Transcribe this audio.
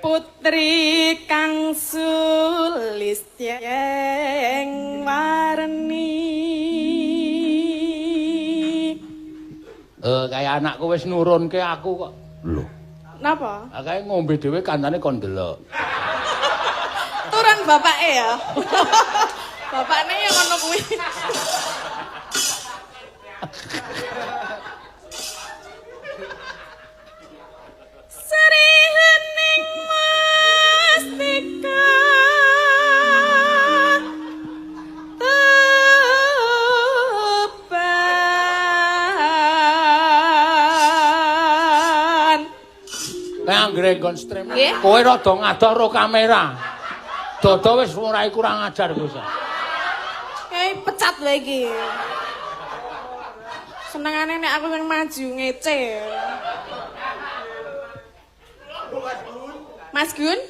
Putri kang sulistyeng warni. Eh, kaya anakku wis nurunke aku kok. Lho. Napa? Ah, kae ngombe dhewe kancane kon ndelok. Turun bapake ya. Bapakne ya ngono kuwi. Sri Hening Mustika Tuban. Nek anggere nggon stream, Nggih. kowe rada ngadoh ro kamera. Dodo wis ora kurang ajar kowe. Kayak pecat wae iki. Senengane nek aku sing maju ngece. Mas Gun?